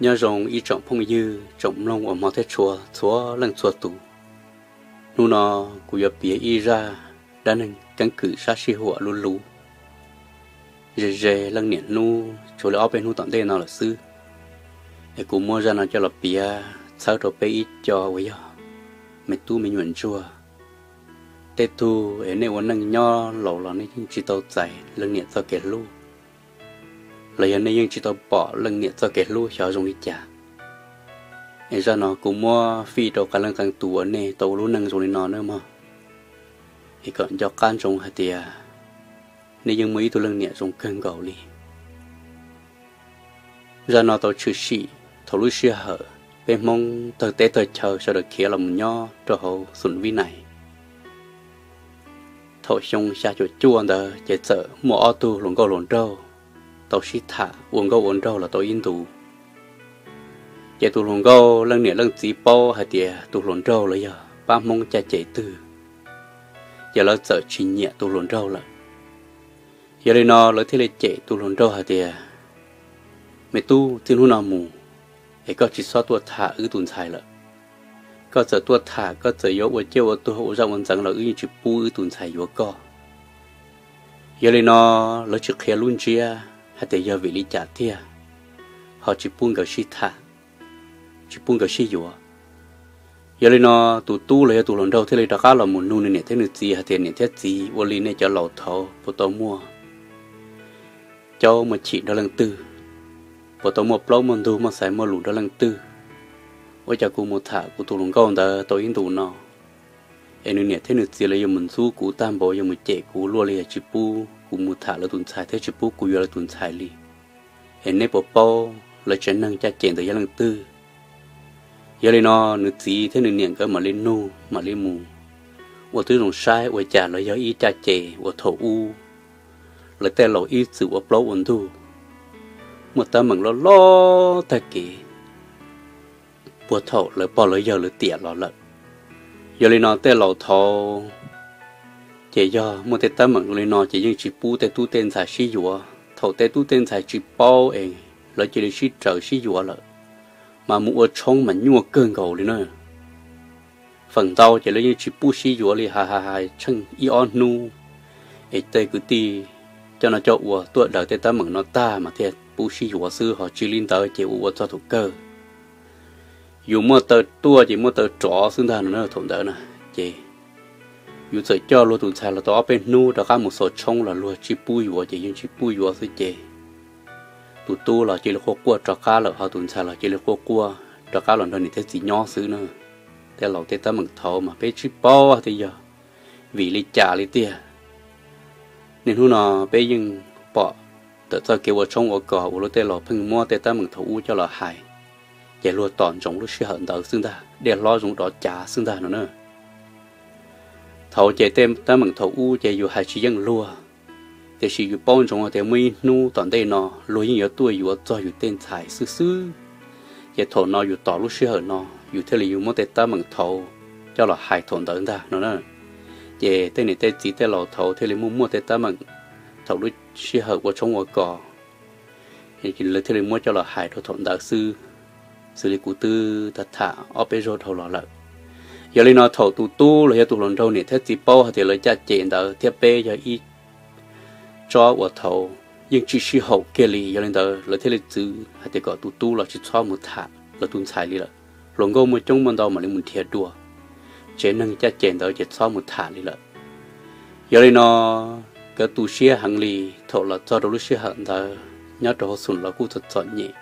Nyob zoo ib tsoom phooj ywg tsoom mloog uas hmov thiab tshua txhua leej txhua tus. Hnub no kuv yuav piav ib zaj dab neeg keeb kwm sab sij huam luv luv ze ze leej niam hnub tshuav li ob peb hnub tom ntej no lawm xwb. Es kuv muab zaj no coj los piav txhawb rau peb ib co uas yog me tub me nyuam ntsuag. Tej tug es nej ua neej nyob laus los nej yeej tsis tau txais leej niam txoj kev hlub, los yog nej yeej tsis tau pom leej niam txoj kev hlub xyov zoo li cas. Es zaj no kuv muab fij rau qee leej qee tus uas nej tau ua lub neej zoo li no nawb mog, es kom nco qab ntsoov hais tias nej yeej muaj ib tug leej niam zoo kawg nkaus li. Zaj no tau tshwm sim thaum lub sij hawm peb Hmoob tawg teb tawg chaw sawv daws khiav los mus nyob rau hauv Xum Vib Nais. Thaum xyoo xya caum cuaj ntawd ces txawm muaj ob tug hluas nkauj hluas nraug tau sib tham ua nkauj ua nraug los tau ib ntus. Ces tus hluas nkauj leej niam leej txiv paub hais tias tus hluas nraug los yog pab Hmoob caj ces twg, ces lawv txawm tsis nyiam tus hluas nraug lawm. Yog li no lawv thiaj li cem tus hluas nraug hais tias, me tub, txij hnub no mus es koj tsis txhob tuaj tham wb tus ntxhais lawm. Koj txawm tuaj tham, koj txawm yuav ua ciaj ua tuag ua zaj ua ntxeev los wb yeej tsis pub wb tus ntxhais yuav koj. Yog li no lawv tsis qhia lub ntsiab hais tias yog vim li cas tiag, ho tsis pub nkawd sib tham, tsis pub nkawd sib yuav. Yog li no tus tub los yog tus hluas nraug thiaj li rov qab los mus nug nws niam thiab nws txiv hais tias, niam thiab txiv, ua li nej cov laus thaud puas tau muaj caub muaj chim nrog leej twg, puas tau muaj plaub muaj ntug muaj xaiv muaj lus nrog leej twg? Ua cas kuv mus tham kuv tus hluas nkauj ntawd tau ib ntus no es nws niam thiab nws txiv lawv yuav mus ntxub kuv tag npaum, yuav mus cem kuv luaj li, tsis pub kuv mus tham lawv tus ntxhais thiab tsis pub kuv yuav lawv tus ntxhais li. Es neb puas paub lawv tsev neeg caj ces ntawd yog leej twg? Yog li no nws txiv thiab nws niam nkawd mam li nug mam li mus ua tib zoo saib ua cas lawv yog ib caj ces uas thaum ub lawv tej laus ib txwm ua plaub ua ntug, muaj teeb meem loj loj tag kev puag thaum lawv pog lawv yawg lawv tiam los lawm. Yog li no tej laus thaud ces yog muaj tej teeb meem li no ces yeej tsis pub tej tub tej ntxhais sib yuav. Thaum tej tub tej ntxhais tsis paub es lawv cia li sib raws sib yuav lawm, mas mus ua tshoob mas nyuaj kawg nkaus li na. Feem ntau ces lawv yeej tsis pub sib yuav li, hais hais hais tsheej ib ob hnub es tej kwv tij coj no coj ua tuaj daws tej teeb meem no tag mas thiaj pub sib yuav xwb, ho tsis li ntawd ces ua ua txog thaum kawg yus muaj taw tuaj ces muaj taw rov xwb ntag no na. Thaum ntawd na ces yus txawm coj luag tus ntxhais los tau ob peb hnub rov qab mus xaus tshoob los luag tsis pub yuav ces yeej tsis pub yuav xwb ces tus tub los cia li quaj quaj rov qab lawm, ho tus ntxhais los cia li quaj quaj rov qab los nrog niam thiab txiv nyob xwb na. Tej laus tej teeb meem thaud mas peb tsis paub tias yog vim li cas li tiag. Niaj hnub no peb yeej pom ntawm txoj kev ua tshoob ua kos uas luag tej laus pheej muab tej teeb meem thaum ub coj los hais, ces luag tos ntsoov lub sij hawm ntawd xwb ntag, dej hlob zoo dov cav xwb ntag no na. Thaud ces tej teeb meem thaum ub ces yus hais tsis yeej luag, tiam sis yus paub ntsoov tias muaj ib hnub tom ntej no luag yeej yuav tuaj yuav txog yus tej ntxhais xwb xwb. Ces thaum no yus tos lub sij hawm no yus thiaj li yuav muab tej teeb meem thaud coj los hais thaum ntawd ntag no na. Ces tej niam tej txiv tej laus thaud thiaj li muaj muaj tej teeb meem thaum lub sij hawm ua tshoob ua kos, lawv thiaj li muab coj los hais rau thaum ntawd xwb, xws li kuv twb tham ob peb zaug dhau los lawm. Yog li no thaum tus tub los yog tus hluas nraug niam thiab txiv paub hais tias lawv caj ces ntawd thiab peb yog ib tsob uas thaud yeej tsis sib haum kiag li, yog li ntawd lawv thiaj li txwv hais tias kom tus tub los tsis txhob mus tham lawv tus ntxhais li lawm. Hluas nkauj muaj coob muaj ntau mam li mus nrhiav dua, tsev neeg caj ces ntawd ces txhob mus tham li lawm. Yog li no nkawd tu siab heev li, thaum los txog rau lub sij hawm ntawd nyob rau hauv Xum los kuj txom txom nyem,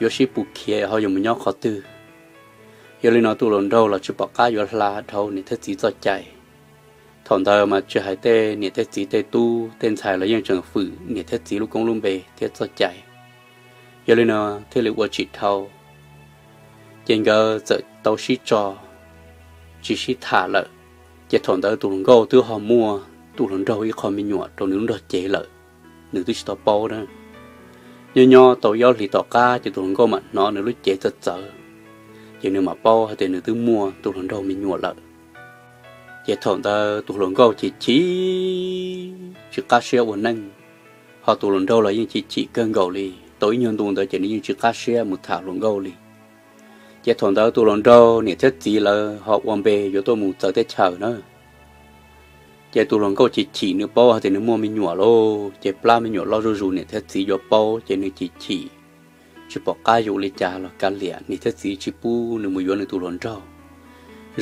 yuav sib pus khiav ho yuav mus nyob qhov twg. Yog li no tus hluas nraug los tsis pom qab yuav hla dhau niam thiab txiv txoj cai. Thaum ntawd mas tsis hais tej niam tej txiv tej tub tej ntxhais los yeej tseem fwm niam thiab txiv lub koob lub npe thiab txoj cai. Yog li no thiaj li ua tsis dhau, ces nkawd txawm tau sib tso tsis sib tham lawm. Ces thaum ntawd tus hluas nkauj twb ho muaj tus hluas nraug ib qho me nyuam rau nws lub nrog cev lawm, nws twb tsis tau paub na. Nyob nyob tau ib ob hlis tom qab ces tus hluas nkauj mam hnov nws lub cev txawv txawv, ces nws mam paub hais tias nws twb muaj tus hluas nraug me nyuam lawm. Ces thaum ntawd tus hluas nkauj chim chim tsis qab siab ua neej, ho tus hluas nraug los yeej chim chim kawg nkaus li. tau ib nyuag ntu ntawd ces nws yeej tsis qab siab mus tham hluas nkauj li. Ces thaum ntawd tus hluas nraug niam thiab txiv lawv ho ua npe yuav tuaj mus txawv teb chaws na. Ces tus hluas nkauj chim chim, nws paub hais tias nws muaj me nyuam lauj, ces plab me nyuam loj zuj zus, niam thiab txiv yuav paub ces nws chim chim, tsis pom qab yuav ua li cas los kav liam, niam thiab txiv tsis pub nws mus yuav nws tus hluas nraug.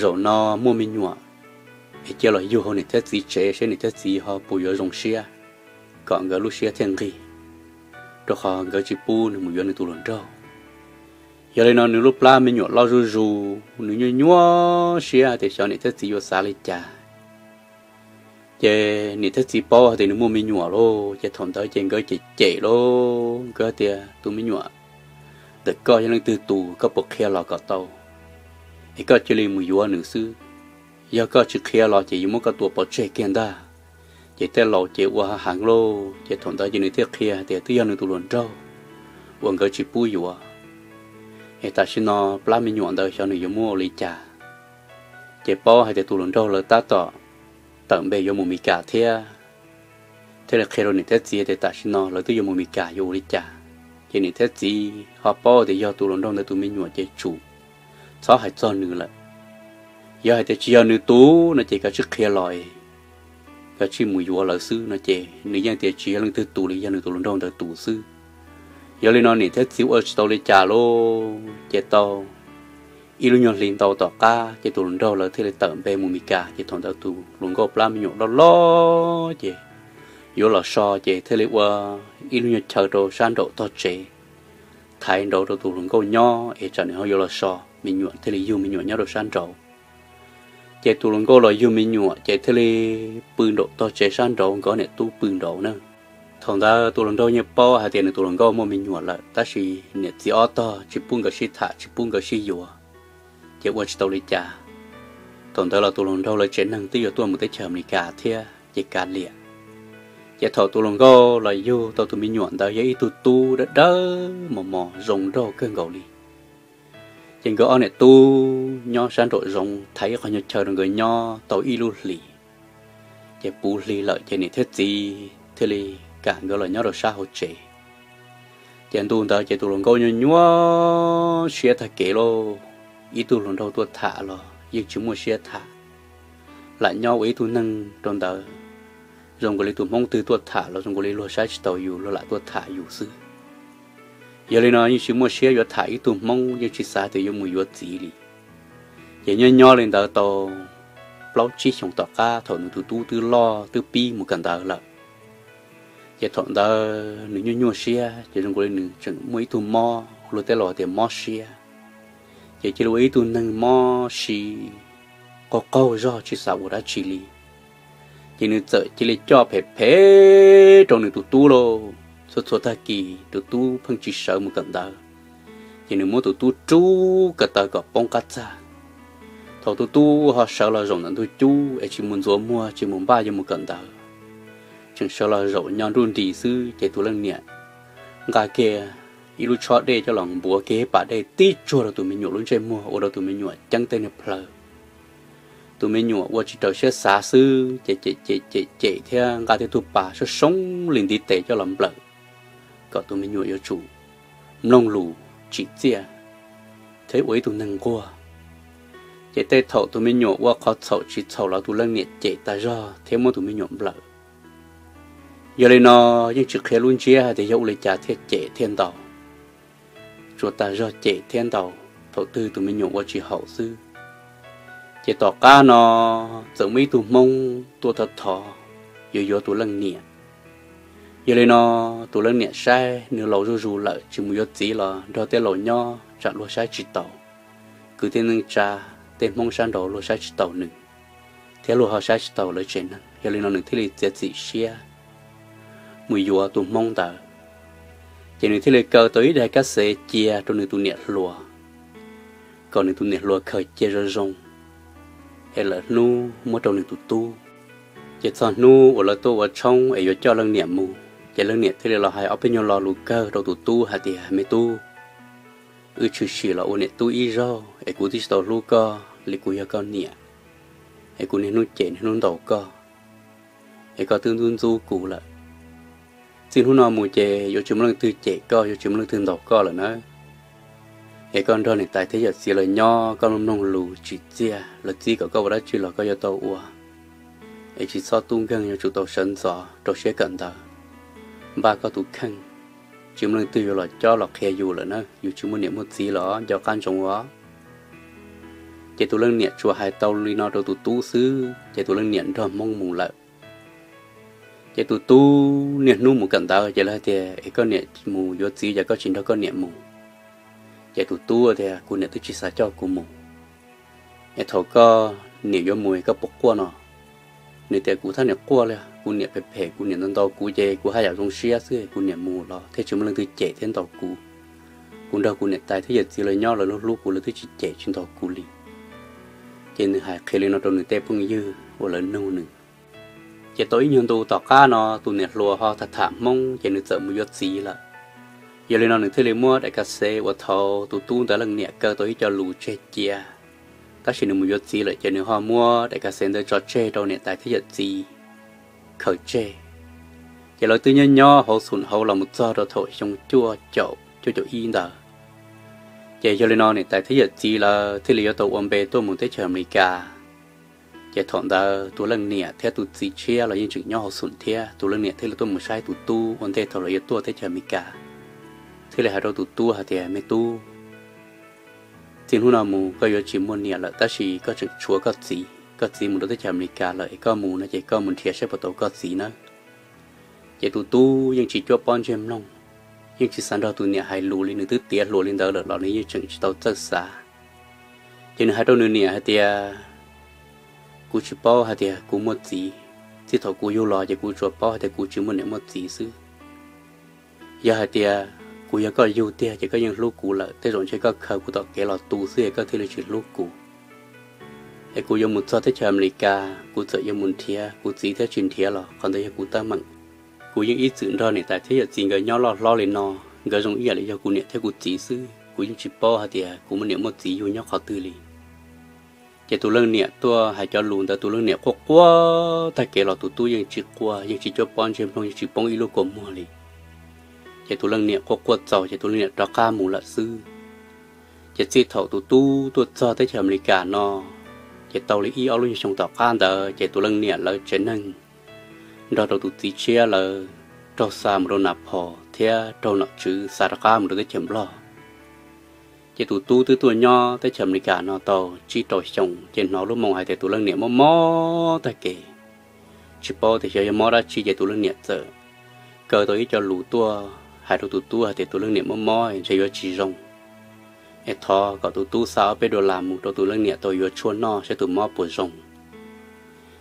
Zaum no muaj me nyuam es cia los yug hauv niam thiab txiv tsev seb niam thiab txiv ho puas yuav zoo siab, kom nkawd lub siab thiaj nqig, rau qhov nkawd tsis pub nws mus yuav nws tus hluas nraug. Yog li no nws lub plab me nyuam loj zuj zus, nws nyuaj nyuaj siab tias xyov niam thiab txiv yuav xav li cas. Ces niam thiab txiv paub hais tias nws muaj me nyuam lauj, ces thaum ntawd ces nkawd cem cem lauj, nkawd tias, tus me nyuam ntawm koj yog leej twg tus, koj puas qhia los kom tau, es koj cia li mus yuav nws xwb. Yog koj tsis qhia los ces yuav muab koj tua pov tseg kiag ntag. Ces tej laus ces ua heev lauj, ces thaum ntawd ces nws thiaj qhia tias twb yog nws tus hluas nraug uas nkawd tsis pub yuav, es tam sim no plab me nyuam ntawd xyov nws yuav muab ua li cas. Ces paub hais tias tus hluas nraug lawv tab tom tawm npe yuav mus Mes Kas thiab, thiaj li qhia rau niam thiab txiv tias tam sim no lawv twb yuav mus Mes Kas yuav ua li cas. Ces niam thiab txiv ho paub tias yog tus hluas nraug ntawd tus me nyuam ces tsum txhob hais txog nws lawm. Yog hais tias tsis yog nws tus no ces koj tsij qhia los, koj tsij mus yuav lawv xwb no ces nws yeej tias tsis yog leej twg tus li, yog nws tus hluas nraug ntawd tus xwb. Yog li no niam thiab txiv ua tsis tau li cas lauj, ces tau ib lub nyuag hli ntau tom qab ces tus hluas nraug lawv thiaj li tawm npe mus Mes Kas. Ces thaum ntawd tus hluas nkauj plab me nyuam loj loj ces yuav los so, ces thiaj li ua ib lub nyuag chaw rau sab nraum tog tsev, thaiv nraud rau tus hluas nkauj nyob es tsam nws ho yuav los so, me nyuam thiaj li yug me nyuam nyob rau sab nraud. Ces tus hluas nkauj los yug me nyuam ces thiaj li pw nraum tog tsev sab nraud, nkawd niam tub pw nraud na. Thaum ntawd tus hluas nraug yeej paub hais tias nws tus hluas nkauj muaj me nyuam lawm, tab sis niam txiv ob tog tsis pub nkawd sib tham, tsis pub nkawd sib yuav, ces ua tsis tau li cas. Thaum ntawd los tus hluas nraug lawv tsev neeg twb yuav tuaj mus teb chaws Amelikas thiab, ces kav liam. Ces thaum tus hluas nkauj los yug tau tus me nyuam ntawd yog ib tug tub dawb dawb mos mos zoo nraug kawg nkaus li. Ces nkawd ob niam tub nyob sab nraum zoov thaiv ib qho nyuag chaw rau nkawd nyob tau ib lub hlis. Ces puv hli lawm ces niam thiab txiv thiaj li kam nkawd los nyob rau sab hauv tsev. Ces ntu ntawd ces tus hluas nkauj nyuaj nyuaj siab tag kev lauj, ib tug hluas nraug tuaj tham los yeej tsis muaj siab tham, lam nyob ua ib tug neeg rau ntawd. Zoo nkaus li tus Hmoob twg tuaj tham los zoo nkaus li luag saib tsis taus yus, luag lam tuaj tham yus xwb. Yog li no yeej tsis muaj siab yuav tham ib tug Hmoob, yeej tsis xav tias yuav mus yuav txiv li. Ces nyob nyob li ntawd tau plaub tsib xyoos tom qab thaum nws tus tub twb loj twb pib mus kawm ntawv lawm. Ces thaum ntawd nws nyuaj nyuaj siab ces zoo nkaus li nws tseem muaj ib tug mob, luag tej laus tias mob siab. Ces cia li ua ib tug neeg mob si, qaug qaug zog tsis xav ua dab tsi li. Ces nws txawm cia li coj phem phem rau nws tus tub lauj. Txhua txhua tag kis tus tub pheej tsis sawv mus kawm ntawv, ces nws muab tus tub rub ko taw kom poob qab txag. Thaum tus tub ho sawv los zaum ntawm ntug cub es tsis mus ntxuav muag tsis mus npaj yuav mus kawm ntawv, tseem sawv los zaum nyo nruj nris xwb ces tus leej niam nqa kiag ib lub tshob dej coj los npuav kiag pas dej tib tsuag rau tus me nyuam lub ntsej muag ua rau tus me nyuam ceeb tej niag plhaw. Tus me nyuam ua tsis raws siab xav xwb ces cem cem cem cem thiab nqa tej tug pas sab soob li ntiv tes coj los nplawm, kom tus me nyuam yuav tsum mloog lus, tsim txiaj thiab ua ib tug neeg nquag. Ces tej thaum tus me nyuam ua qhov txhaum tsis txhaum los tus leej niam cem tag zog thiab muab tus me nyuam nplawm. Yog li no yeej tsis qhia lub ntsiab hais tias yog ua li cas thiaj cem thiaj ntaus, tsuas tag zog cem thiab ntaus thaum twg tus me nyuam ua tsis haum xwb. Ces tom qab no txawm muaj ib tug Hmoob tuaj thov thov yuav yuav tus leej niam. Yog li no tus leej niam saib nws laus zuj zus lawm tsis mus yuav txiv los nrog tej laus nyob tsam luag saib tsis taus, kwv tij neej tsa, tej Hmoob sab nraud luag saib tsis taus nws, thiab luag ho saib tsis taus lawv tsev neeg. Yog li no nws thiaj li txiav txim siab mus yuav tus Hmoob ntawd. Ces nws thiaj li kaw tau ib daim kab xev cia rau nws tus niam hluas, kom nws tus niam hluas khaws cia zoo zoo, es lawm hnub muab rau nws tus tub. Ces txog hnub uas lawv tuaj ua tshoob es yuav coj leej niam mus, ces leej niam thiaj li los hais ob peb nyuag lo lus kawg rau tus tub hais tias, me tub, wb tshwm sim los ua niam tub ib zaug es kuv twb tsis tau hlub koj li kuv yog koj niam, es kuv niaj hnub cem niaj hnub ntaus koj, es koj twb ntxub ntxub kuv lawm. Txij hnub no mus ces yuav tsis muaj leej twg cem koj, yuav tsis muaj leej twg ntaus koj lawm nawb. Es koj nrog niam tais thiab yawm txiv lawv nyob, koj mloog lus tsim txiaj, lawv txib kom koj ua dab tsi los koj yuav tau ua. Es tsis txhob tub nkeeg, yuav tsum tau sawv ntxov rau siab kawm ntawv, npaj koj tus kheej. Tsis muaj leej twg yuav los cob los qhia yus lawm na, yus tsis muaj niam muaj txiv los nco qab ntsoov os. Ces tus leej niam tsuas hais tau li no rau tus tub xwb ces tus leej niam nrog hmoob mus lawm. Ces tus tub niaj hnub mus kawm ntawv ces lawv hais tias, es koj niam mus yuav txiv ces koj tsis nrog koj niam mus? Ces tus tub tias, kuv niam twb tsis xav coj kuv mus. Es thaum koj niam yuav mus koj puas quaj no? Nws tias, kuv thaj niam quaj li, kuv niam phem phem, kuv niam ntaus ntaus kuv ces kuv haj yam zoo siab xwb, kuv niam mus los thiaj tsis muaj leej twg cem thiab ntaus kuv. Kuv nrog kuv niam tais thiab yawm txiv lawv nyob, lawv hlub hlub kuv, lawv twb tsis cem tsis ntaus kuv li. Ces nws hais qhia li no rau nws tej phooj ywg uas lawv nug nws. Ces tau ib nyuag ntu tom qab no tus niam hluas ho tham tham hmoob ces nws txawm mus yuav txiv lawm. Yog li no nws thiaj li muab daim ka xev uas thaum tus tub ntawd leej niam kaw tau ib co lus tseg cia, tab sis nws mus yuav txiv lawm ces nws ho muab daim ka xev ntawd tso tseg rau niam tais thiab yawm txiv khaws tseg. Ces lawv twb nyob nyob hauv xum hauv los mus txog rau thaum xyoo cuaj caum cuaj caum ib ntawd. Ces yog li no niam tais thiab yawm txiv lawv thiaj li yuav tau ua npe tuaj mus teb chaws Amelikas. Ces thaum ntawd tus leej niam thiab tus txiv tshiab los yeej tseem nyob hauv xum thiab, tus leej niam thiaj li tuaj mus saib tus tub ua ntej thaum lawv yuav tuaj teb chaws Amelikas, thiaj li hais rau tus tub hais tias, me tub, txij hnub no mus koj yuav tsis muaj niam lawm tab sis koj tseem tshuav koj txiv, koj txiv mus rau teb chaws Amelikas lawm es koj mus no ces koj mus nrhiav saib puas tau koj txiv nawb. Ces tus tub yeej tsis cuab pob ntseg mloog, yeej tsis xav nrog tus niam hais lus li, nws twb tiav hluas li ntawd lawm los nws yeej tseem tsis tau txawj xav. Ces nws hais rau nws niam hais tias, kuv tsis paub hais tias kuv muaj txiv, txij thaum kuv yug los ces kuv tsuas paub hais tias kuv tsis muaj niam muaj txiv xwb. Yog hais tias kuv yog koj yug tiag ces koj yeej hlub kuv lawm, tej zaum ntshe koj khaws kuv tom kev los tu xwb es koj thiaj li tsis hlub kuv. Es kuv yuav mus txog teb chaws Amelikas, kuv txawm yuav mus nrhiav kuv txiv thiab tsis nrhiav los qhov ntawd yog kuv teeb meem. Kuv yeej ib txwm nrog niam tais thiab yawm txiv nkawd nyob loj hlob li no, nkawd zoo ib yam li yog kuv niam thiab kuv txiv xwb, kuv yeej tsis paub hais tias kuv muaj niam muaj txiv yug nyob qhov twg li. Ces tus leej niam tuaj hais cov lus ntawd, tus leej niam quaj quaj tag kev los tus tub yeej tsis quaj, yeej tsis cuab pob ntseg mloog, yeej tsis poob ib lub kua muag li. Ces tus leej niam quaj quaj txaus ces tus leej niam rov qab mus lawm xwb. Ces txij thaum tus tub tuaj txog teb chaws Amelikas no, ces tau li ib ob lub nyuag xyoo tom qab ntawd ces tus leej niam lawv tsev neeg nrog rau tus txiv tshiab lawv raug xa mus rau Nas Phos thiab raug nom tswv xa rov qab mus rau teb chaws Nplog. Ces tus tub twb tuaj nyob teb chaws Amelikas no tau tsib rau xyoo ces hnov lub moo hais tias tus leej niam mob mob tag kev, tsis paub tias xyov yog mob dab tsi ces tus leej niam txawm kaw tau ib co lus tuaj hais rau tus tub hais tias tus leej niam mob mob ntshe yuav tsis zoo, es thov kom tus tub xa ob peb dollar mus rau tus leej niam tau yuav tshuaj noj saib tus mob puas zoo.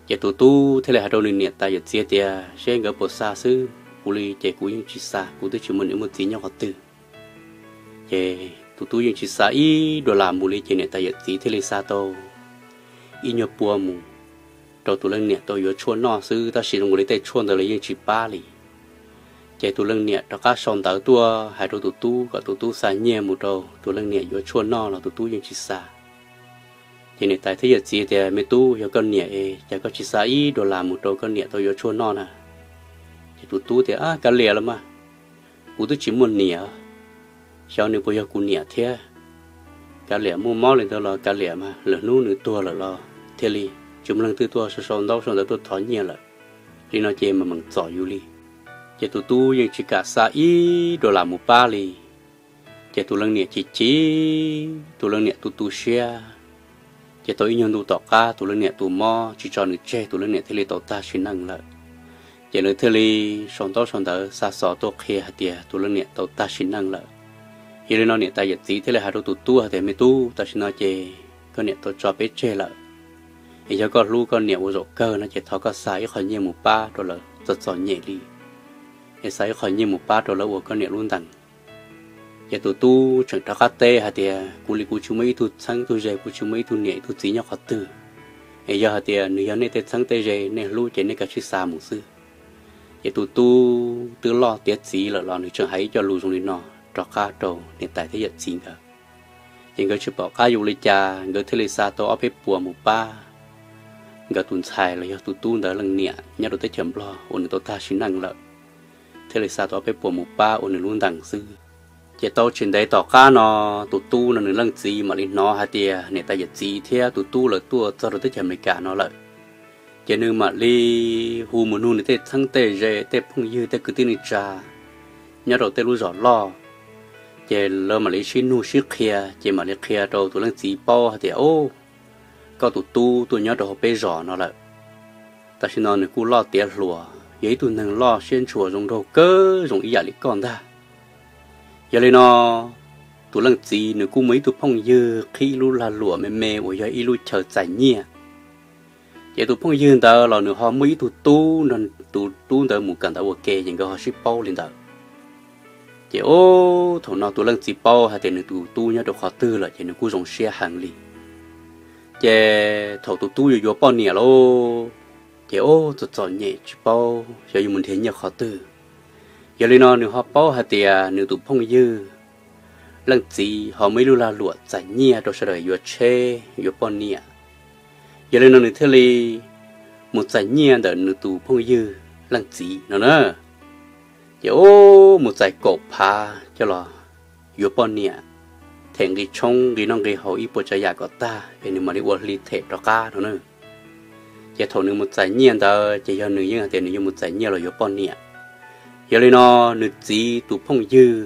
Ces tus tub thiaj li hais rau nws niam tais yawm txiv tias seb nkawd puas xa xwb, kuv li ces kuv yeej tsis xa, kuv twb tsis muaj niam muaj txiv nyob qhov twg. Ces tus tub yeej tsis xa ib dollar mus li ces niam tais yawm txiv thiaj li xa tau ib nyuag pua mus rau tus leej niam tau yuav tshuaj noj xwb, tab sis zoo li tej tshuaj ntawd los yeej tsis pab li. Ces tus leej niam rov qab sau ntawv tuaj hais rau tus tub kom tus tub xa nyiaj mus rau tus leej niam yuav tshuaj noj los tus tub yeej tsis xa. Ces niam tais thiab yawm txiv tias me tub, yog koj niam es cas koj tsis xa ib dollar mus rau koj niam tau yuav tshuaj noj na? Ces tus tub tias kav liam los mas, kuv twb tsis muaj niam, xyov nws puas yog kuv niam thiab. Kav liam, muaj mob li ntawd los kav liam mas, lwm hnub nws tuag lawm los thiaj li tsis muaj leej twg tuaj sau sau ntaub sau ntawv tuaj thov nyiaj lawm. Li no ces mas meem txom yus li. Ces tus tub yeej tsis kam xa ib dollar mus pab li. Ces tus leej niam chim chim, tus leej niam tu tu siab. Ces tau ib nyuag ntu tom qab tus leej niam tus mob tsis tso nws tseg, tus leej niam thiaj li tau tag sim neej lawm. Ces lawv thiaj li sau ntaub sau ntawv xa xov tuaj qhia hais tias tus leej niam tau tag sim neej lawm. Yog li no niam tais yawm txiv thiaj li hais rau tus tub hais tias me tub, tam sim no ces koj niam tau tso peb tseg lawm, es yog koj hlub koj niam ua zaum kawg no ces thov koj xa ib qho nyiaj mus pab rau lawv txom txom nyem li, es xa ib qho nyiaj mus pab rau lawv ua koj niam lub ntees. Ces tus tub tseem rov qab teb hais tias kuv li kuv tsis muaj ib tug txheeb tug ze, kuv tsis muaj ib tug niam ib tug txiv nyob qhov twg, es yog hais tias nws yog nej tej txheeb tej ze, nej hlub ces nej kav tsij xa mus xwb. Ces tus tub twb loj tiav txiv lawm los nws tseem hais ib co lus zoo li no rov qab rau niam tais thiab yawm txiv nkawd. Ces nkawd tsis pom qab yuav ua li cas, nkawd thiaj li xa tau ob peb puas mus pab nkawd tus ntxhais los yog tus tub ntawd leej niam nyob rau teb chaws Nplog uas nws tau tag sim neej lawm. thiaj li xa tau peb puas mus pab ua nws lub ntees xwb. Ces tau tsis ntev tom qab no, tus tub no nws leej txiv mam li hnov hais tias niam tais yawm txiv thiab tus tub lawv tuaj txog rau teb chaws Amelikas no lawm. Ces nws mam li hu mus nug nws tej txheeb tej ze, tej phooj ywg, tej kwv tij neej tsa nyob rau tej lub zos loj. Ces lawv mam li sib nug sib qhia, ces mam li qhia rau tus leej txiv paub hais tias, Au, koj tus tub tuaj nyob rau hauv peb zos no lawm. Tam sim no nws kuj loj tiav hluas, yog ib tug neeg loj siab ntshua zoo nraug kawg zoo ib yam li koj ntag. Yog li no, tus leej txiv nws kuj muaj ib tug phooj ywg qhib ib lub lag luam me me uas yog ib lub chaw txais nyiaj. Ces tus phooj ywg ntawd los nws ho muaj ib tug tub nrog tus tub ntawd mus kawm ntawv ua ke, ces nkawd ho sib paub li ntawd. Ces ub, thaum no tus leej txiv paub hais tias nws tus tub nyob rau qhov twg lawm ces nws kuj zoo siab heev li. Ces thaum tus tub yuav yuav poj niam lauj, ces ub, txom txom nyem tsis paub xyov yuav mus nrhiav nyiaj qhov twg. Yog li no nws ho paub hais tias nws tus phooj ywg leej txiv ho muaj ib lub lag luam txais nyiaj rau sawv daws yuav tsheb yuav poj niam. Yog li no nws thiaj li mus txais nyiaj ntawm nws tus phooj ywg leej txiv no na. Ces ub, mus txais kaum phav coj los yuav poj niam, them nqi tshoob nqi noj nqi haus ib puas tsav yam kom tag es nws mam li ua hli them rov qab no na. Ces thaum nws mus txais nyiaj ntawd ces yog nws yeej hais tias nws yuav mus txais nyiaj los yuav poj niam. Yog li no nws txiv tus phooj ywg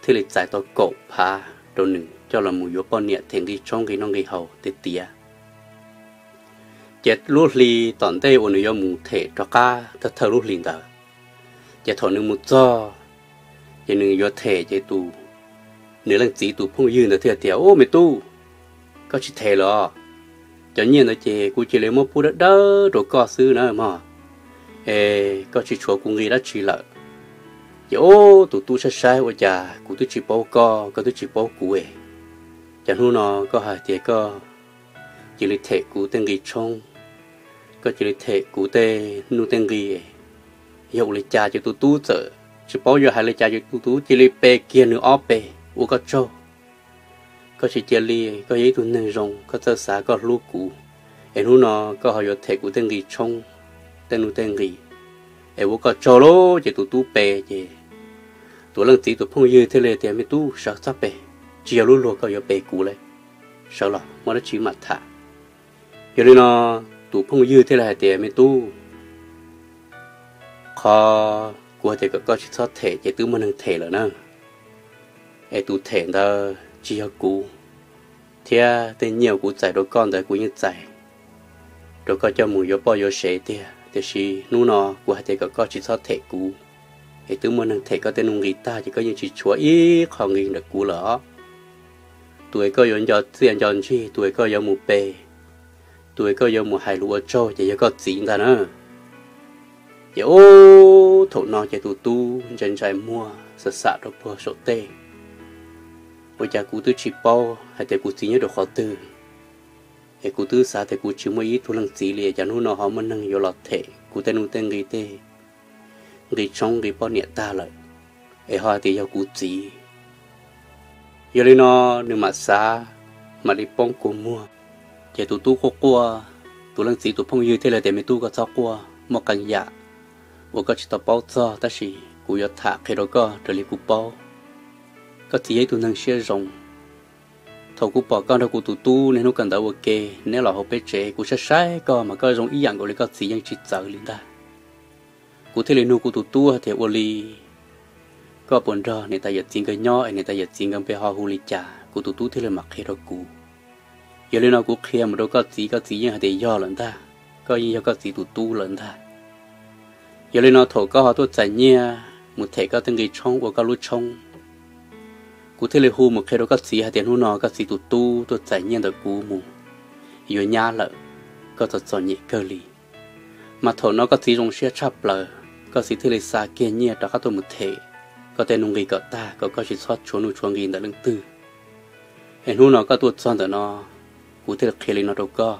thiaj li txais tau kaum phav rau nws coj los mus yuav poj niam them nqi tshoob nqi noj nqi haus tiag tiag. Ces lub hli tom ntej uas nws yuav mus them rov qab thawj thawj lub hlis ntawd, ces thaum nws mus txog, ces nws yuav them ces tus, nws leej txiv tus phooj ywg ntawd thiaj tias, Ub, me tub, koj tsis them los? Cov nyiaj ntawd ces kuv cia li muab pub dawb dawb rau koj xwb na mog, es koj tsis tshuav kuv nqi dab tsi lawm. Ces ub, tus tub saib saib, Ua cas kuv twb tsis paub koj, koj twb tsis paub kuv es, cas hnub no koj hais tias koj cia li them kuv tej nqi tshoob, koj cia li them kuv tej nuj tej nqi. Yog ua li cas ces tus tub txawm tsis paub yuav hais li cas ces tus tub cia li pe kiag nws ob pe, Ua koj tsaug, koj tsis cia li, koj yog ib tug neeg zoo, koj txawj xav koj hlub kuv, es hnub no koj ho yuav them kuv tej nqi tshoob, tej nuj tej nqi, es ua koj tsaug lauj. Ces tus tub pe ces tus leej txiv tus phooj ywg thiaj li tias, Me tub, sawv txhob pe, tsis yog lub luag koj yuav pe kuv li, sawv los muaj dab tsi mam tham. Yog li no tus phooj ywg thiaj li hais tias, Me tub, qhov kuv hais tias kom koj tsis txhob them ces twb muaj neeg them lawm na, es tus them ntawd tsis yog kuv, thiab tej nyiaj kuv txais rau koj ntawd kuv yeej txais rau koj coj mus yuav poj yuav sev tiag, tiam sis hnub no kuv hais tias kom koj tsis txhob them kuv, es twb muaj neeg them koj tej nuj nqi tag ces koj yeej tsis tshuav ib qho nqi ntawm kuv lawm os. Tus es koj yuav nco txiaj nco ntsig, tus es koj yuav mus pe, tus es koj yuav mus hais lus ua tsaug ces yog koj txiv ntag na. Ces ub, thaum no ces tus tub ntsais ntsais muag xam xam rau puag saum tej, Ua cas kuv twb tsis paub hais tias kuv txiv nyob rau qhov twg, es kuv twb xav tias kuv tsis muaj ib tug leej txiv li, cas hnub no ho muaj neeg yuav los them kuv tej nuj tej nqi, tej nqi tshoob nqi poj niam tag lawm, es ho hais tias yog kuv txiv. Yog li no nws mam xav, mam li poob kua muag. Ces tus tub quaj quaj, tus leej txiv tus phooj ywg thiaj li tias, Me tub, koj txhob quaj, muaj qee yam uas koj tsis tau paub txog, tab sis kuv yuav tham qhia rau koj raws li kuv paub. Koj txiv yog ib tug neeg siab zoo. Thaum kuv pom koj nrog kuv tus tub niaj hnub kawm ntawv ua ke, neb los hauv peb tsev, kuv saib saib koj mas koj zoo ib yam nkaus li koj txiv, yeej tsis txawv li ntag. Kuv thiaj li nug kuv tus tub hais tias, Ua li koj puas nrog niam tais yawm txiv nkawd nyob es niam tais yawm txiv nkawd npe ho hu li cas? Kuv tus tub thiaj li mam qhia rau kuv. Yog li no kuv qhia mus rau koj txiv, koj txiv yeej hais tias yog lawm ntag, koj yeej yog koj txiv tus tub lawm ntag. Yog li no thaum koj ho tuaj txais nyiaj mus them koj tej nqi tshoob ua koj lub tshoob, kuv thiaj li hu mus qhia rau koj txiv hais tias hnub no koj txiv tus tub tuaj txais nyiaj ntawm kuv mus yuav nyab lawm, koj txom txom nyem kawg li. Mas thaum no koj txiv zoo siab tshaj plaws, koj txiv thiaj li xa kiag nyiaj rov qab tuaj mus them koj tej nuj nqi kom tag, kom koj tsis txhob tshuav nuj tshuav nqi ntawm leej twg. Es hnub no koj tuaj txog ntawm no, kuv thiaj li qhia li no rau koj.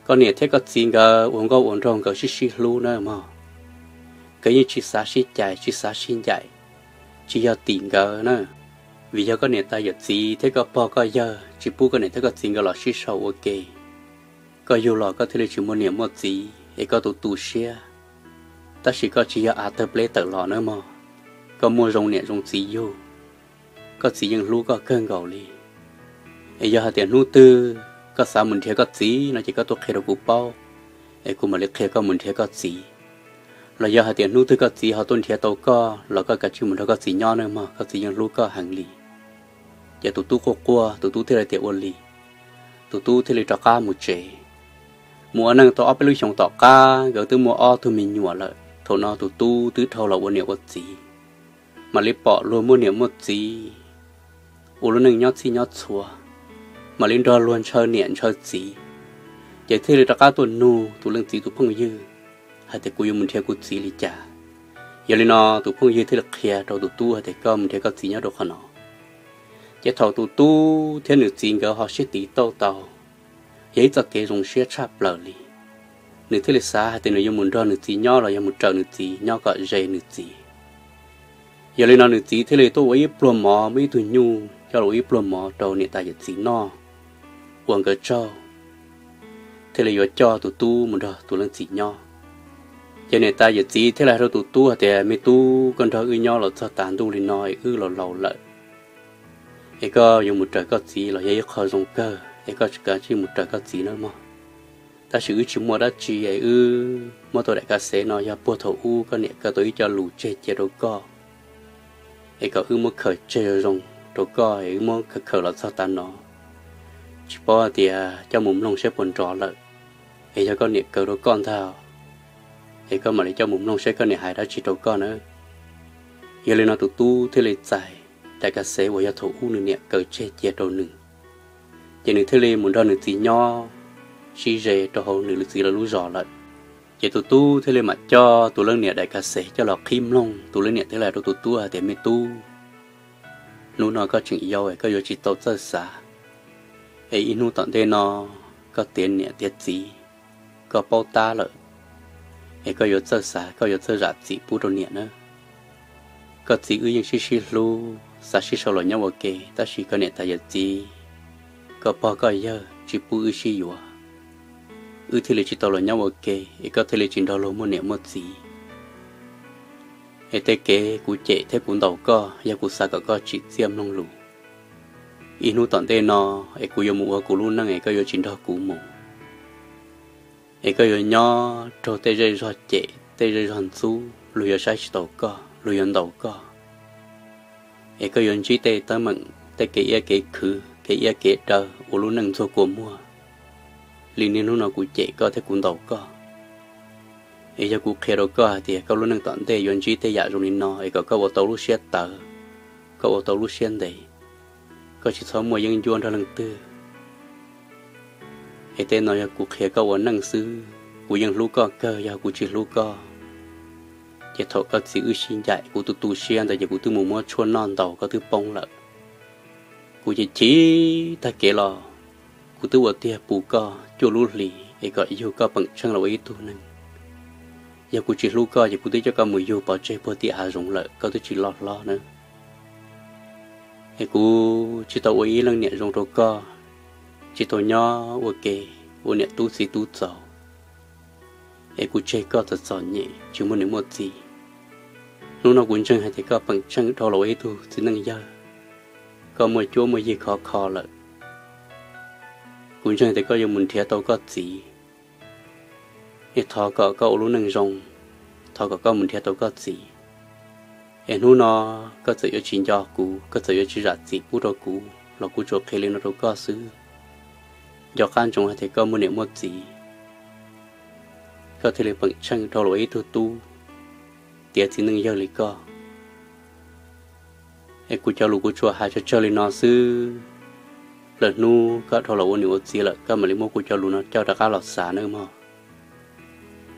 Koj niam thiab koj txiv nkawd ua nkauj ua nraug nkawd sib sib hlub na mog. Nkawd yeej tsis xav sib cais tsis xav sib ncaim, tsis yog tim nkawd na. Vim yog koj niam tais yawm txiv thiab koj pog koj yawg tsis pub koj niam thiab koj txiv nkawd los sib sau ua ke. Koj yug los koj thiaj li tsis muaj niam muaj txiv es koj tu tu siab. Tab sis koj tsis yog av tawg pleb tawm los nawb mog. Koj muaj zoo niam zoo txiv yug, koj txiv yeej hlub koj kawg nkaus li. Es yog hais tias hnub twg koj xav mus nrhiav koj txiv no ces koj tuaj qhia rau kuv paub, es kuv mam li qhia koj mus nrhiav koj txiv. Los yog hais tias hnub twg koj txiv ho tuaj nrhiav tau koj los koj kav tsij mus nrog koj txiv nyob nawb mog, koj txiv yeej hlub koj heev li. Ces tus tub quaj quaj, tus tub thiaj li tias ua li, tus tub thiaj li rov qab mus tsev. Mus ua neej tau ob peb lub xyoos tom qab nkawd twb muaj ob tug me nyuam lawm. Thaum no tus tub twb dhau los ua niam ua txiv, mam li pom luag muaj niam muaj txiv, ua lub neej nyob txhij nyob txhua, mam li nrog luag ntshaw niam ntshaw txiv. Ces thiaj li rov qab tuaj nug tus leej txiv tus phooj ywg hais tias kuv yuav mus nrhiav kuv txiv li cas. Yog li no tus phooj ywg thiaj li qhia rau tus tub hais tias koj mus nrhiav koj txiv nyob rau qhov no. Ces thaum tus tub thiab nws txiv nkawd ho sib tiv tauj tau, yog ib txoj kev zoo siab tshaj plaws li. Nws thiaj li xav hais tias nws yuav mus nrog nws txiv nyob los yog mus raws nws txiv nyob kom ze nws txiv. Yog li no nws txiv thiaj li tuaj ua ib pluag mov, muab ib tug nyuj coj los ua ib pluag mov rau niam tais yawm txiv noj ua nkawd tsaug, thiaj li yuav coj tus tub mus nrog tus leej txiv nyob. Ces niam tais yawm txiv thiaj li hais rau tus tub hais tias me tub, koj nrog wb nyob los txog tas ntuj li no es wb los laus lawm, es koj yuav mus raws koj txiv los yog ib qho zoo kawg, es koj kav tsij mus raws koj txiv nawb mog. Tab sis wb tsis muaj dab tsi es wb muab tau daim ka xev no yog puag thaum ub koj niam kaw tau ib co lus tseg cia rau koj, es kom wb muab khaws tseg zoo zoo rau koj es wb muab khaws khaws los txog tav no. Tsis paub hais tias coj mus mloog saib puas nrov lawm, es yog koj niam kaw rau koj ntag, es koj mam li coj mus mloog saib koj niam hais dab tsi rau koj nawb. Yog li no tus tub thiaj li txais daim ka xev uas yog thaum ub nws niam kaw tseg cia rau nws, ces nws thiaj li mus nrog nws txiv nyob sib ze rau hauv nws txiv lawv lub zos lawm. Ces tus tub thiaj li mam coj tus leej niam daim ka xev coj los qhib mloog. Tus leej niam thiaj li hais rau tus tub hais tias me tub, hnub no koj tseem yau es koj yuav tsis tau txawj xav, es ib hnub tom ntej no koj tiav niam tiav txiv, koj paub tab lawm, es koj yuav txawj xav, koj yuav txawj zam txim pub rau niam nawb. Koj txiv wb yeej sib sib hlub, xav sib sau los nyob ua ke, tab sis koj niam tais yawm txiv, koj pog koj yawg tsis pub wb sib yuav, wb thiaj li tsis tau los nyob ua ke, es koj thiaj li tsis nrog luag muaj niam muaj txiv. Es tej kev kuv cem thiab kuv ntaus koj, yog kuv xav kom koj tsim txiaj mloog lus. Ib hnub tom ntej no, es kuv yuav mus ua kuv lub neej es koj yuav tsis nrog kuv mus, es koj yuav nyob raug tej zej zog cem, tej zej zog ntxub, luag yuav saib tsis taus koj, luag yuav ntaus koj, es koj yuav ntsib tej teeb meem, tej kev iab kev khwv, kev iab kev daw, ua lub neej ntxuag kua muag li niaj hnub no kuv cem koj thiab kuv ntaus koj. Es yog kuv qhia rau koj hais tias koj lub neej tom ntej yuav ntsib tej yam zoo li no, es kom koj ua tau lub siab tawv, koj ua tau lub siab ntev, koj tsis txhob muaj yeeb ncuab nrog leej twg. Es tej no yog kuv qhia koj ua neej xwb, kuv yeej hlub koj kawg, yog kuv tsis hlub koj, ces thaum koj txiv wb sib ncaim kuv tu tu siab ntawd ces kuv twb mus muab tshuaj noj ntaus koj twb poob lawm. Kuv chim chim tag kev los, kuv twb ua tiag pus koj cuaj lub hlis es kom yug koj peem tsheej los ua ib tug neeg. Yog kuv tsis hlub koj ces kuv twb coj koj mus yug pov tseg puag tim hav zoov lawm, koj twb tsis loj hlob nawb. Es kuv tsis tau ua ib leej niam zoo rau koj, tsis tau nyob ua ke ua niam tub txiv tub txaus, es kuv tseg koj txom txom nyem tsis muaj niam muaj txiv. Hnub no kuv ntseeg hais tias koj peem tsheej dhau los ua ib tug txiv neej yawg, koj muaj cuab muaj yig khov kho lawm. Kuv ntseeg tias koj yuav mus nrhiav tau koj txiv, es thov kom koj ua lub neej zoo, thov kom koj mus nrhiav tau koj txiv. Es hnub no koj txawm yuav tsis nco kuv, koj txawm yuav tsis zam txim pub rau kuv los kuv tsuas qhia li no rau koj xwb. Nco qab ntsoov hais tias koj muaj niam muaj txiv, koj thiaj li peem tsheej dhau los ua ib tug tub tiav txiv neej yawg li koj. Es kuv cov lus kuv tsuas hais tsawg tsawg li no xwb. Lwm hnub koj dhau los ua niam ua txiv lawm koj mam li muab kuv cov lus no coj rov qab los xav nawb mog.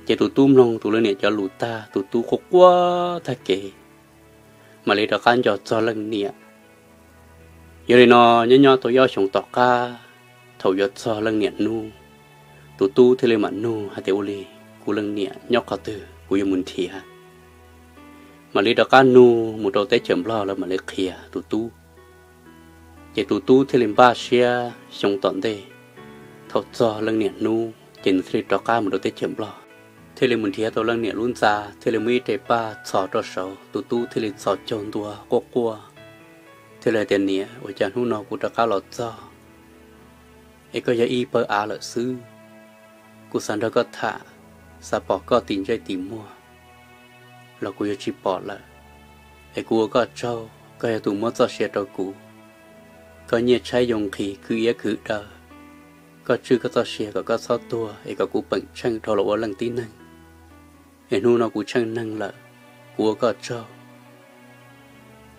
Ces tus tub mloog tus leej niam cov lus tag, tus tub quaj quaj tag kev, mam li rov qab nco txog leej niam. Yog li no, nyob nyob tau ib ob xyoos tom qab, thaum yuav txog leej niam hnub, tus tub thiaj li mam nug hais tias ua li, kuv leej niam nyob qhov twg kuv yuav mus nrhiav. Mam li rov qab nug mus rau teb chaws Nplog lawv mam li qhia tus tub. Ces tus tub thiaj li npaj siab xyoo tom ntej, thaum txog leej niam hnub ces nws thiaj li rov qab mus rau teb chaws Nplog, thiaj li mus nrhiav tau leej niam lub ntxa, thiaj li muab ib re paj txhos rau saud, tus tub thiaj li txhos caug ntua quaj quaj, thiaj li hais tias, Niam, ua cas hnub no kuv rov qab los txog es koj yog ib pawg av lawm xwb? Kuv xav nrog koj tham, xav pom koj tim ntsej tim muag los kuv yuav tsis pom lawm. Es kuv ua koj tsaug, koj yog tus muab txoj sia rau kuv. Koj nyiaj tshaib yoo nqhis, khwv iab khwv daw, koj tswj koj txoj sia kom koj txhob tuag es kom kuv peem tsheej dhau los ua leej tib neeg. Es hnub no kuv tsheej neeg lawm, kuv ua koj tsaug.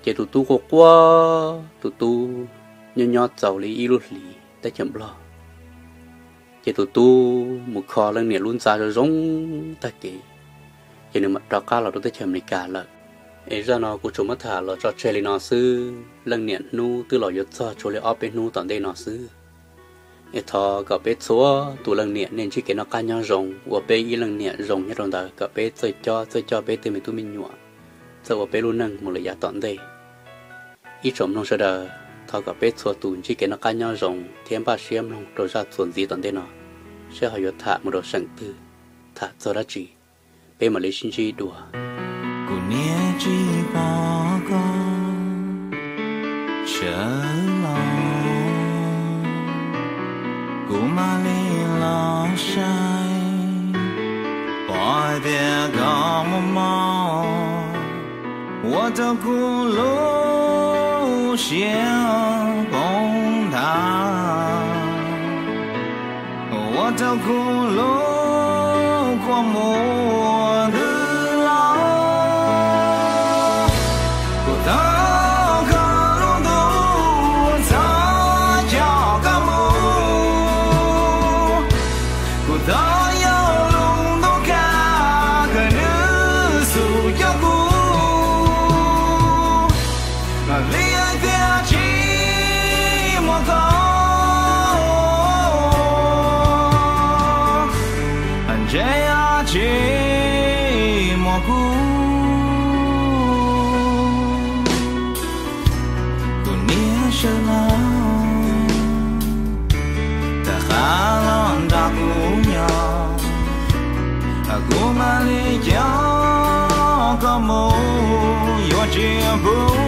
Ces tus tub quaj quaj, tus tub nyob nyob txaus li ib lub hlis teb chaws Nplog, ces tus tub mus kho leej niam lub ntxa zoo zoo tag kev, ces nws mam rov qab los rau teb chaws Amelikas lawm. Es zaj no kuv tsuas muab tham los tso tseg li no xwb. Leej niam hnub twb los yuav txog tshuav li ob peb hnub tom ntej no xwb. Es thov kom peb txhua tus leej niam nej ntsib kev noj qab nyob zoo, ua peb ib leej niam zoo nyob rau ntawd, kom peb txawj cob txawj coj peb tej me tub me nyuam, txawj ua peb lub neej mus lawm yav tom ntej. Ib tsoom mloog sawv daws, thov kom peb txhua tus ntsib kev noj qab nyob zoo thiab npaj siab mloog rau zaj txuas ntxiv tom ntej no, saib ho yuav tham mus rau seem twg, tham txog dab tsi, peb mam li sib ntsib dua. Kuv niam tsis pom koj sawv los, kuv mam li los saib, pom hais tias koj muaj mob, ua rau kuv lub siab poob nthav, ua rau kuv lub kua muag ntws los. Kuv thov koj lub ntuj txhob coj koj mus, kuv thov yog lub ntuj kaj koj nws xub coj kuv, li hais tias tsis muaj koj, ntshe tsis muaj kuv. Kuv niam sawv los, rov qab los nrog kuv nyob, kuv mam li coj koj mus, yuav tsis pub